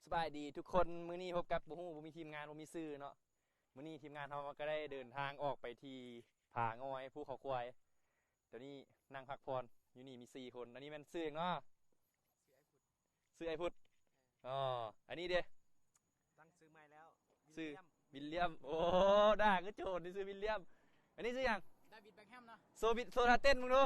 ສະບາຍດີທຸກຄົນ ມື້ນີ້ພົບກັບບໍ່ຮູ້ ບໍ່ມີທີມງານ ບໍ່ມີຊື່ເນາະ. ມື້ນີ້ທີມງານເຮົາກໍໄດ້ເດີນທາງອອກໄປທີ່ຜາງອຍ ພູເຂົາຄວາຍ. ຕອນນີ້ນັ່ງພັກຜ່ອນຢູ່ນີ້ມີສີ່ຄົນ. ອັນນີ້ແມ່ນຊື່ຫຍັງເນາະ? ຊື່ໄອ້ພຸດ. ອໍ ອັນນີ້ເດ? ຕັ້ງຊື່ໃໝ່ແລ້ວ ຊື່ວິນລຽມ. ວິນລຽມ. ໂອ້ ໜ້າຄືໂຈນ ນີ້ຊື່ວິນລຽມ. ອັນນີ້ຊື່ຫຍັງ? ດາວິດ ແບັກແຮມເນາະ. ໂຊບິດ ໂຊທ່າເຕັ້ນເບິ່ງດູ.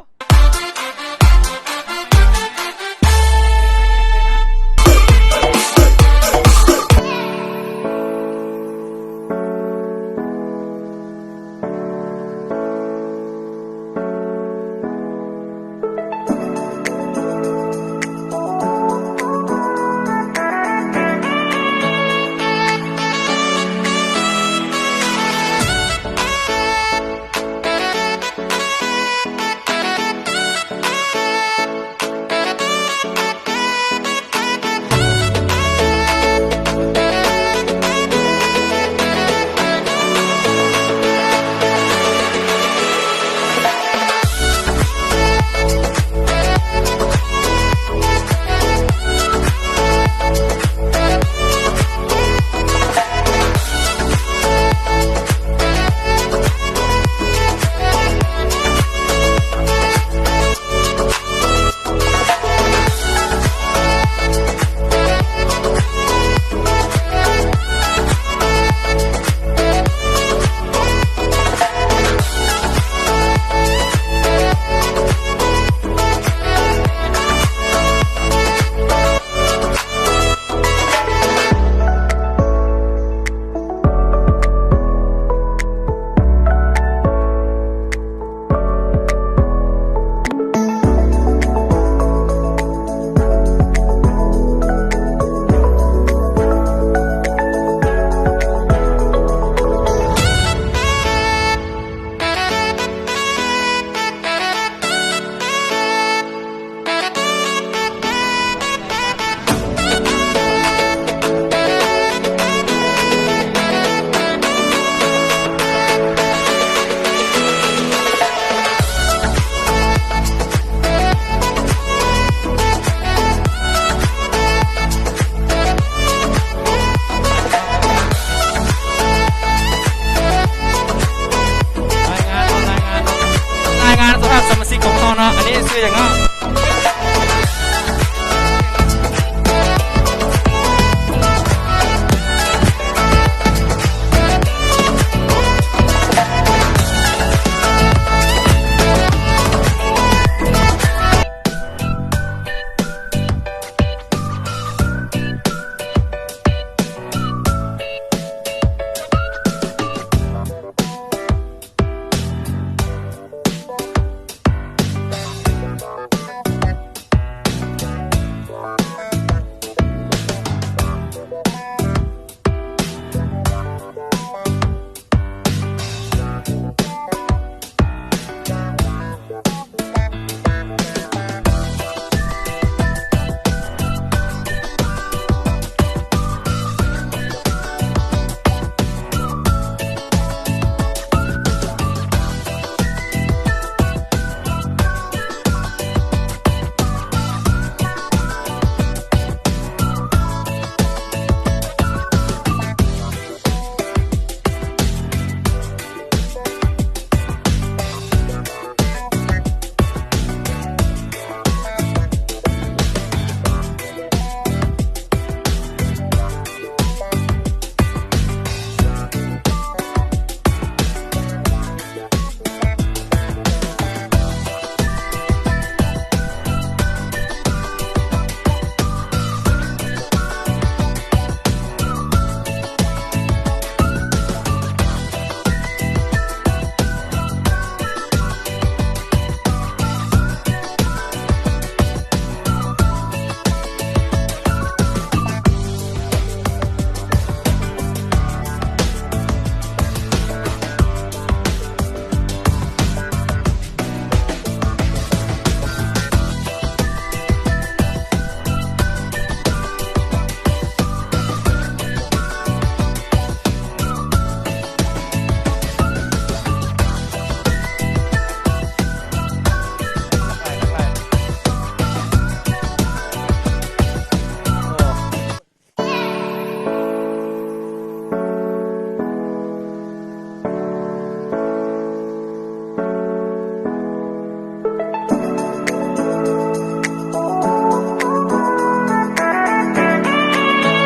ລາຍງານ ລາຍງານ ລາຍງານສຳລັບສະມາຊິກຂອງເຮົາເນາະ. ອັນນີ້ຊື່ຫຍັງເນາະ?